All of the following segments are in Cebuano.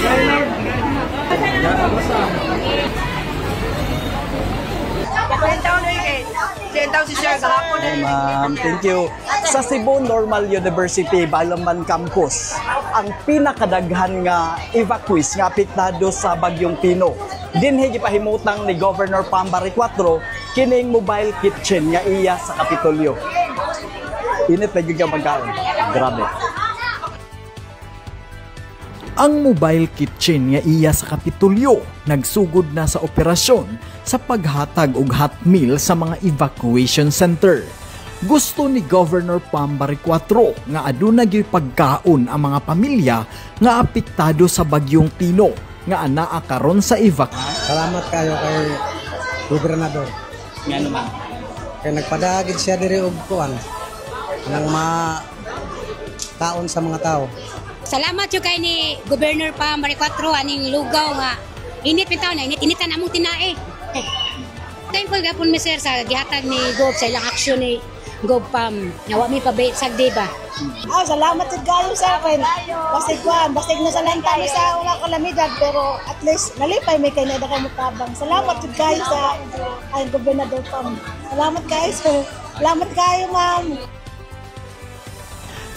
Hi, ma'am. Thank you. Sa Cebu Normal University, Balamban Campus, ang pinakadaghan nga evacuees nga apektado sa Bagyong Tino. Dinhi gipahimutang ni Governor Pam Baricuatro kining mobile kitchen nga iya sa Kapitolyo. Init na gyud ang pagkaon. Grabe. Ang mobile kitchen nga iya sa Kapitolyo nagsugod na sa operasyon sa paghatag og hot meal sa mga evacuation center. Gusto ni Governor Pam Baricuatro nga aduna gyud pagkaon ang mga pamilya nga apektado sa Bagyong Tino nga anaa karon sa evac. Salamat kayo kay Gobernador. Ngano man? Kay nagpadagid siya diri og kuan nang ma kaon sa mga tao. Salamat jud kay ni Governor Pam Baricuatro aning lugaw nga init bitaw na init initan among tinae. Thankful gapon mi, sir, sa gihatag ni Gov, sa ilang aksyon ni Gov Pam nga wa mi pabait sagdi ba. Ah, salamat jud kayo sa akin. Basig kuan, basig na sa lanta mi sa una kalamidad, pero at least nalipay may kay na kayo mutabang. Salamat jud kayo sa ay Gobernador Pam. Salamat kayo, sir. Salamat kayo, ma'am.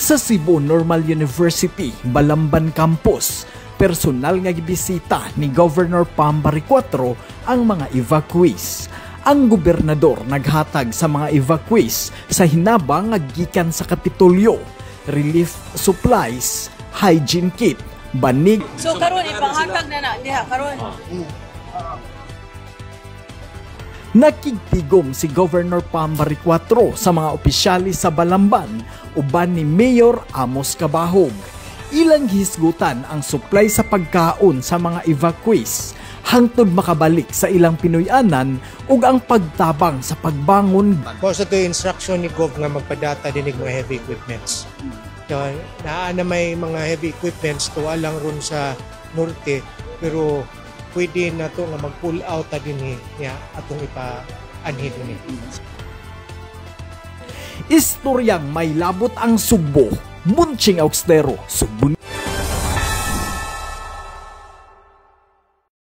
Sa Cebu Normal University, Balamban Campus, personal nga gibisita ni Governor Pam Baricuatro ang mga evacuees. Ang gobernador naghatag sa mga evacuees sa hinabang nga gikan sa Kapitolyo, relief supplies, hygiene kit, banig. So karon ipanghatag na na diha karon. Nakigtigom si Governor Pam Baricuatro sa mga opisyalis sa Balamban uban ni Mayor Amos Cabahug. Ilang gihisgutan ang supply sa pagkaon sa mga evacuees hangtod makabalik sa ilang Pinoy-anan ug ang pagtabang sa pagbangon. Cause ito yung instruction ni Gov nga magpadata din mga heavy equipments. So, naa na may mga heavy equipments tuwa lang ron sa norte, pero pwede na to nga mag-pull out ta din niya atong ipa-anhi din. Istoryang may labot ang Sugbo. Munching Augstero, Sugbo.